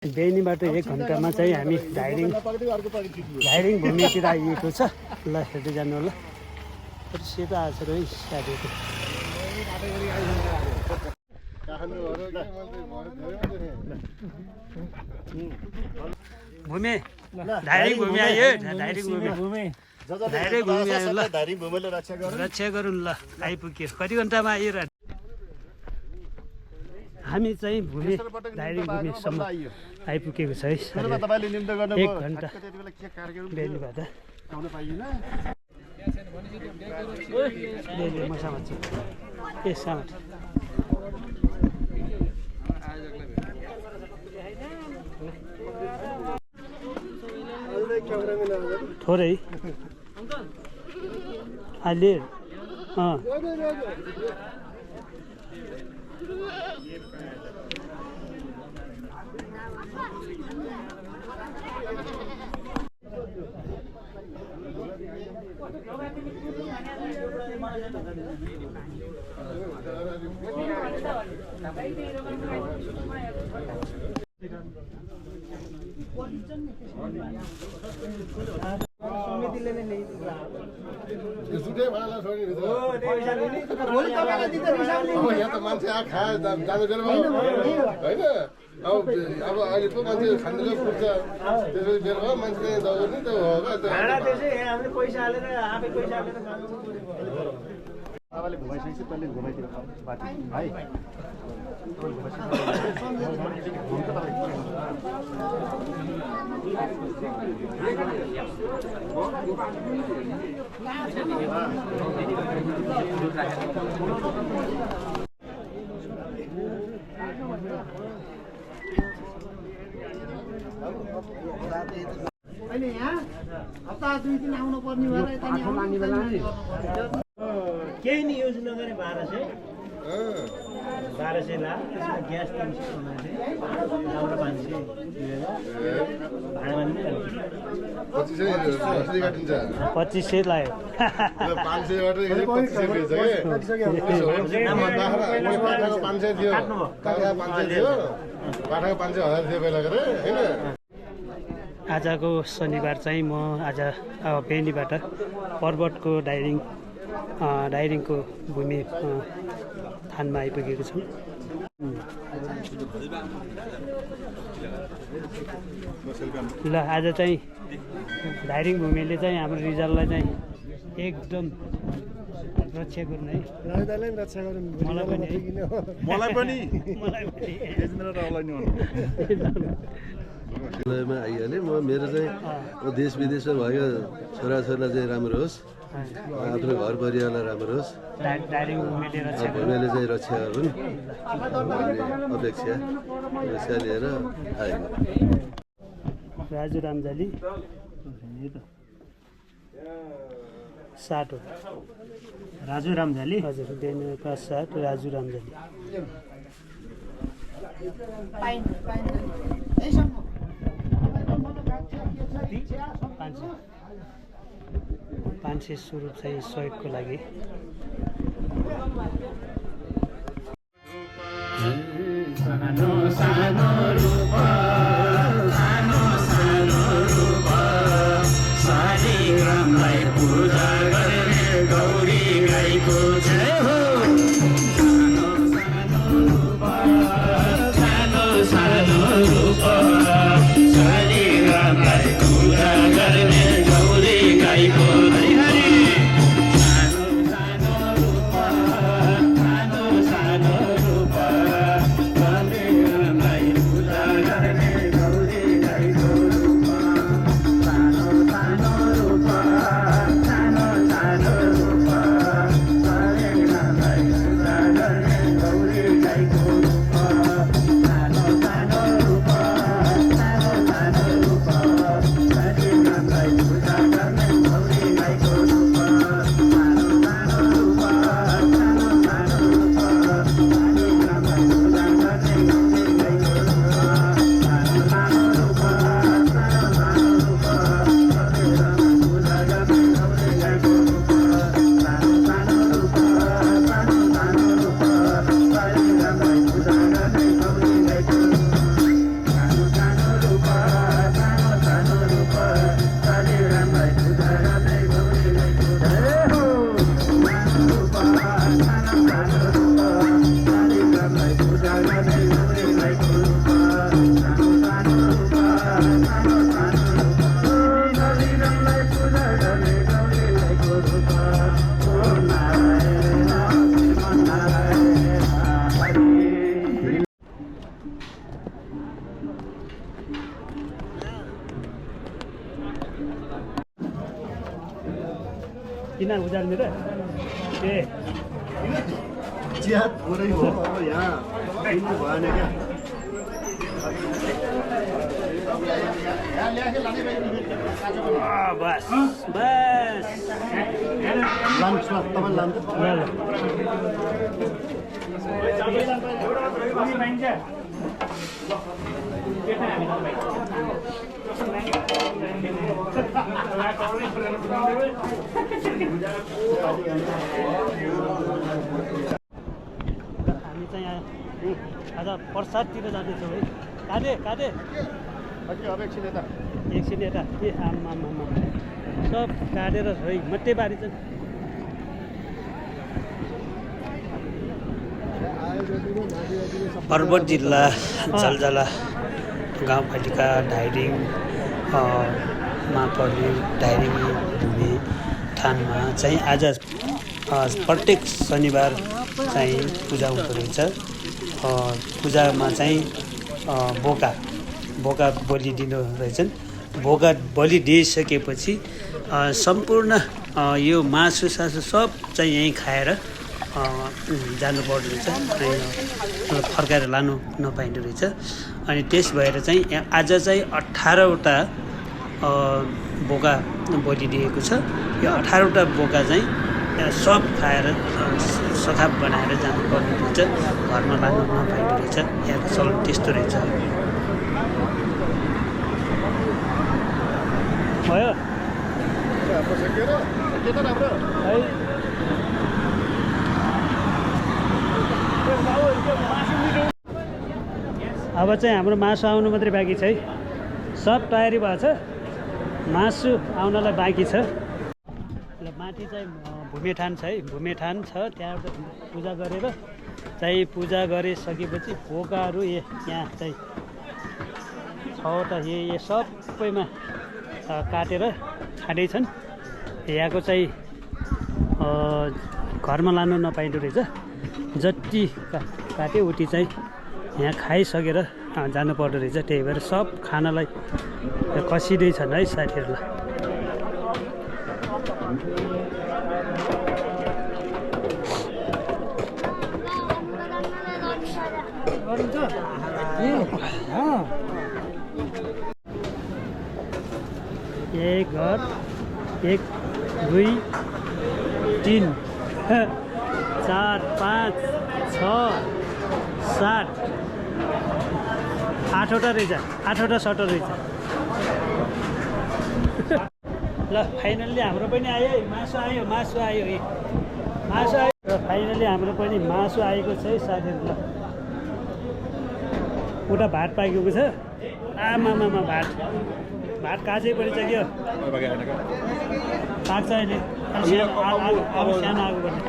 बेनीबाट 1 घन्टामा चाहिँ हामी धाइरिङ भूमितिर आइएको छ। ल हेर्दै जानु होला। सेतो आएको छ है साथीको। भूमि धाइरिङ भूमि आयो। धाइरिङ भूमि आयो। ल धाइरिङ भूमिले रक्षा गरौँ। ल आइपुग्यो। कति घन्टामा आयो र हामी चाहिँ भूमि धाइरिङ भूमिसम्म आइपुगेको छ है। 1 घन्टा बेलुबाट मसामा ए सामा थोरै अहिले अब अहिले पो मान्छे खानु पुग्छ त्यसपछि बेर भयो मान्छेले दबाउनु नि त हो पैसा हालेर आफै पैसा हालेर तपाईँले घुमाइसकेपछि तैँले घुमाइदिनु बाटो है अहिले यहाँ हप्ता 2-3 आउनु पर्ने भएर केही नि युज नगरे 1200 ला त्यसमा ग्यास 2500 लाग्यो। 500 थियो पाठाको 500,000 थियो पहिला गरे हैन। आजको शनिबार चाहिँ म आज बेनीबाट पर्वतको धाइरिङको भूमि थानमा आइपुगेको छु। ल आज चाहिँ धाइरिङ भूमिले चाहिँ हाम्रो रिजल्टलाई चाहिँ एकदम रक्षा गर्नु है। रक्षा गर्नु मलाई पनि मा आइहालेँ म। मेरो चाहिँ देश विदेशमा भएको छोराछोरीलाई चाहिँ राम्रो होस्, आफ्नो घर परिवारलाई राम्रो होस्, भूमिले चाहिँ रक्षा गरून् भन्ने अपेक्षा लिएर आएको। राजु रामजाली साट हो। राजु रामजाली हजुर बेनीका साट राजु रामजाली। 500 स्वरूप चाहिँ सहयोगको लागि। किन उजालतिर ए चिया पुरै हो अब यहाँ किन्नु भएन क्या बस बस लान्छ तपाईँ लान्छ हामी चाहिँ यहाँ आज प्रसादतिर जाँदैछौँ है काटे एकछिन यता ए आमा सब काटेर है मात्रै बारी चाहिँ पर्वत जिल्ला जलजला गाउँपालिका धाइरिङ मा पर्ने धाइरिङ भूमि थानमा चाहिँ आज प्रत्येक शनिबार चाहिँ पूजा हुँदो रहेछ पूजामा चाहिँ बोका बलि दिनु रहेछन् बोका बलि दिइसकेपछि सम्पूर्ण यो मासु सासु सब चाहिँ यहीँ खाएर जानुपर्दो रहेछ फर्काएर लानु नपाइँदो रहेछ अनि त्यस भएर चाहिँ आज चाहिँ 18वटा बोका बलि दिएको छ यो 18वटा बोका चाहिँ सब खाएर सखाप बनाएर जानुपर्ने रहेछ घरमा लानु नपाइँदो रहेछ यहाँको चलन त्यस्तो रहेछ भयो है अब चाहिँ हाम्रो मासु आउनु मात्रै बाँकी छ है सब तयारी भएको छ मासु आउनलाई बाँकी छ ल माथि चाहिँ भूमिठान छ है भूमिठान छ त्यहाँबाट पूजा गरेर चाहिँ पूजा गरिसकेपछि बोकाहरू यहाँ चाहिँ 6वटा ये सबैमा काटेर छाँदैछन् यहाँको चाहिँ घरमा लानु नपाइँदो रहेछ जति काट्यो उति चाहिँ यहाँ खाइसकेर जानु पर्दो रहेछ त्यही भएर सब खानालाई कसिँदैछन् है साथीहरूलाई एक घर 1 2 3 4 5 6 7 8वटा रहेछ 8वटा सटर रहेछ ल फाइनल्ली हाम्रो पनि आयो है मासु आयो र फाइनल्ली हाम्रो पनि मासु आएको छ है साथीहरू ल उता भात पाकेको छ आमामा भात काँचै पनि छ क्या पाक्छ अहिले सानो आगो पर्ने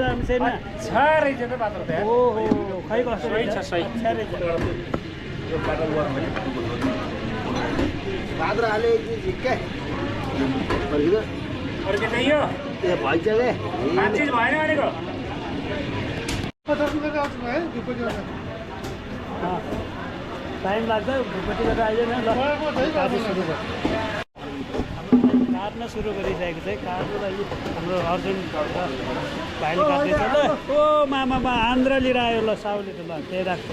राम्रो छैन ओहो खै कस्तो रहेछ टाइम लाग्छ भुपट्टि गरेर आइदैन ल काट्न सुरु गरिसकेको छ काट्नुलाई हाम्रो अर्जुन भाइले काट्दैछ ल ओ मामा आन्द्रा लिएर आयो ल साउले त ल त्यही राख्छ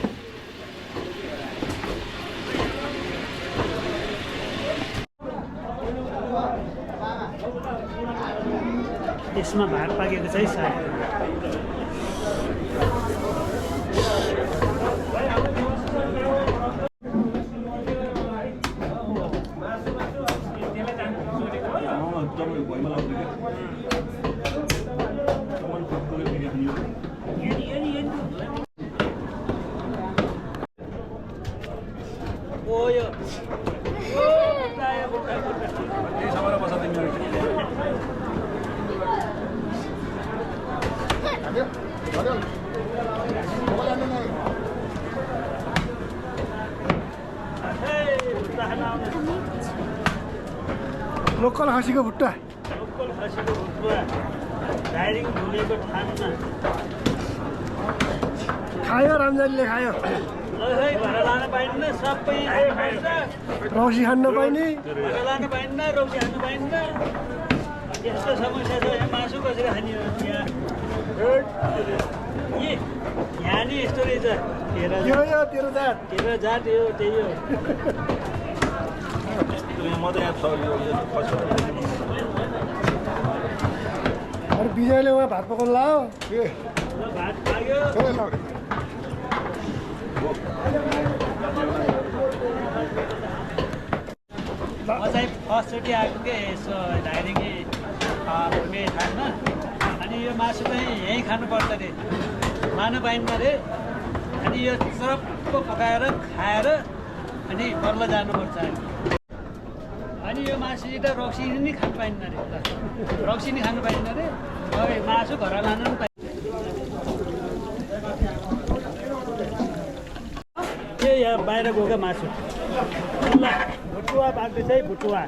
यसमा भात पाकेको छ है साथी लोकल हाँसीको भुट्टा धाइरिङ भूमिको ठानमा खायो रामजानीले खायो घर लान पाइन्न सबै रौसी खान नपाइने घर लान पाइन्न रौसी खानु पाइन्न यस्तो समस्या छ यहाँ मासु कसरी खाने हो यहाँ यहाँ नि यस्तो रहेछ तेरो जात यो त्यही हो विजयले उहाँ भात पकाउनु लायो भात पाक्यो म चाहिँ फर्स्टचोटि आएको के यसो धाइरेकी भूमि ठाउँमा अनि यो मासु चाहिँ यहीँ खानुपर्छ अरे मानु पाइन्न अरे अनि यो चरप्प पकाएर खाएर अनि बल्ल जानुपर्छ अनि यो मासु त रक्सी नि खानु पाइन्न अरे रक्सी नि खानु पाइन्न अरे अब मासु घर लानु पनि पाइन्छ के यहाँ बाहिर गएको मासु ल भुटुवा पाक्दैछ है भुटुवा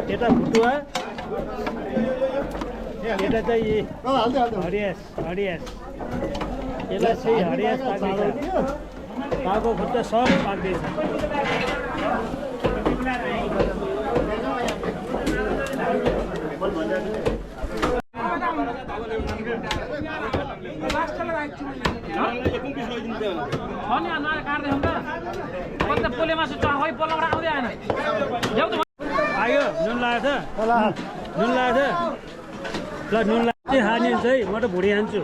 यता भुटुवा यता चाहिँ हरियास हरियास यसलाई चाहिँ हरियास पाक्दैछ पाको खुट्टा सब पाक्दैछ आयो नुन लगाएको छ नुन लगाएको छ ल नुन लाग्दै खाने हुन्छ है म त भुँडी खान्छु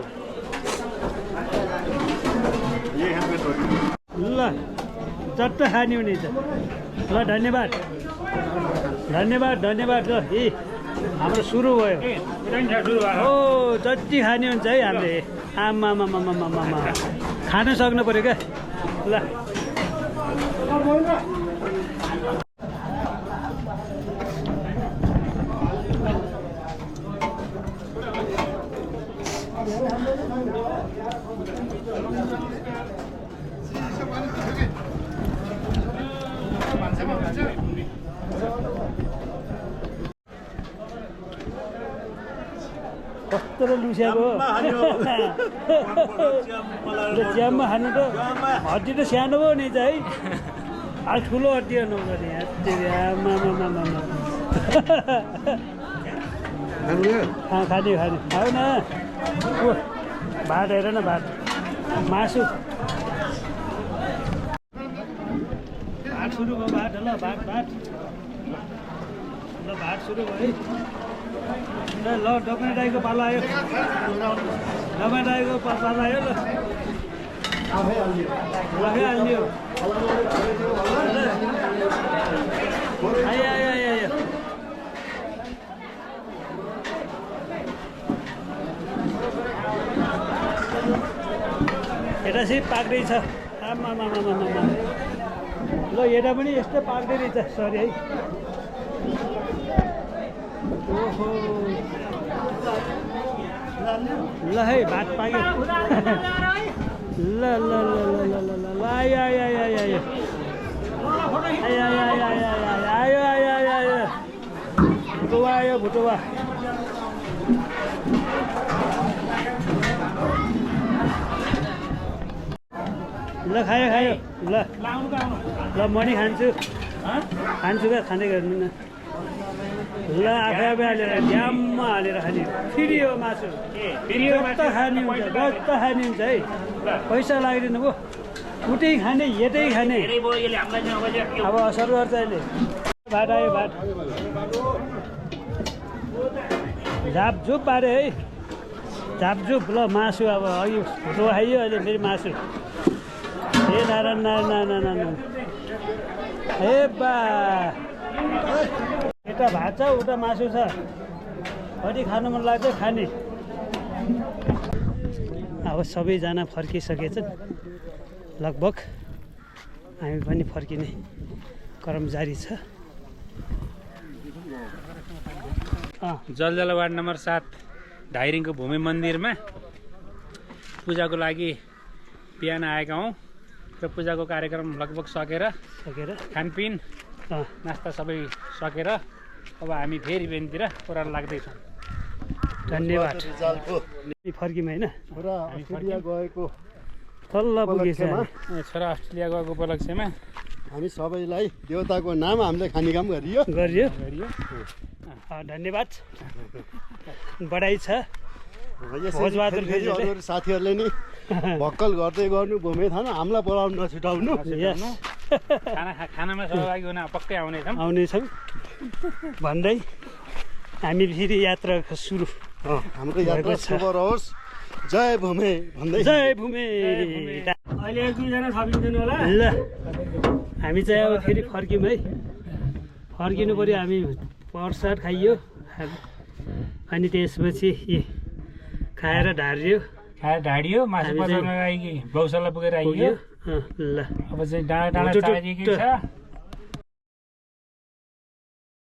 ल चट्ट खाने हुने छ ल धन्यवाद धन्यवाद धन्यवाद ल ए हाम्रो सुरु भयो हो जति खाने हुन्छ है हामीले आमा खानु सक्नु पऱ्यो क्या ल कस्तो लुस्याएको च्याम्मा खानु त हड्डी त सानो भयो नि त है अब ठुलो हड्डी नहुँदो नि आमा खाने खाने आऊ न भात हेर न भात मासु भात सुरु भयो भात ल भात भात ल भात सुरु भयो ल डकुमेन्ट दाइको पालो आयो डकुमेन्ट दाइको पालो आयो ल लगाइहाल्ने हो आयो आयो आयो आयो यता चाहिँ पाक्दैछ आमा ल यता पनि यस्तो पाक्दै रहेछ सरी है ओहो ल है भात पाक्यो ल ल ल ल ल ल ल आयो आयो आयो आयो आयो आयो आयो आयो आयो आयो भुटुवा आयो भुटुवा ल खायो खायो ल ल म नि खान्छु क्या खाँदै गर्नु न ल आफै आफै हालेर ड्याममा हालेर खाने फेरि हो मासु जस्तो खाने हुन्छ जस्तो खाने हुन्छ है पैसा लाग्दैन पो उतै खाने यतै खाने अब असर गर्छ अहिले भात आयो भात झापझुप पाऱ्यो है झापझुप ल मासु अब अघि भुटो खाइयो अहिले फेरि मासु ए नारायण नारायण ए बा यता भात छ उता मासु छ कति खानु मन लाग्छ खाने अब सबैजना फर्किसकेछन् लगभग हामी पनि फर्किने क्रम जारी छ जलजला वार्ड नम्बर 7 धाइरिङको भूमि मन्दिरमा पूजाको लागि बिहान आएका हौँ र पूजाको कार्यक्रम लगभग सकेर खानपिन नास्ता सबै सकेर अब हामी फेरि बिहानतिर ओह्रालो लाग्दैछौँ धन्यवाद फर्क्यौँ होइन अस्ट्रेलिया गएको तल्ल पुगेछ छोरा अस्ट्रेलिया गएको उपलक्ष्यमा हामी सबैलाई देवताको नाम हामीले खाने काम गरियो। गरियो धन्यवाद बढाइ छ भोजबहादुर फेरि खैरेलले। अरू साथीहरूले नि भक्कल गर्दै गर्नु भूमि थान हामीलाई बोलाउनु नछुटाउनु। यस खानामा सहभागी हुन पक्कै आउनेछौँ। आउनेछौँ भन्दै हामी फेरि यात्रा सुरु हाम्रो यात्रा शुभ रहोस्। जय भूमे भन्दै जय भूमे। अहिले 1-2 जना थपिन्छन् होला। ल हामी चाहिँ अब फेरि फर्क्यौँ है फर्किनु पऱ्यो। हामी प्रसाद खाइयो अनि त्यसपछि खाएर ढारियो खाएर ढाडियो मासु हामी चाहिँ पचाउनको लागि गौशाला पुगेर आइयो। ल अब चाहिँ डाँडा टाढा टुटुट। चाहिएको छ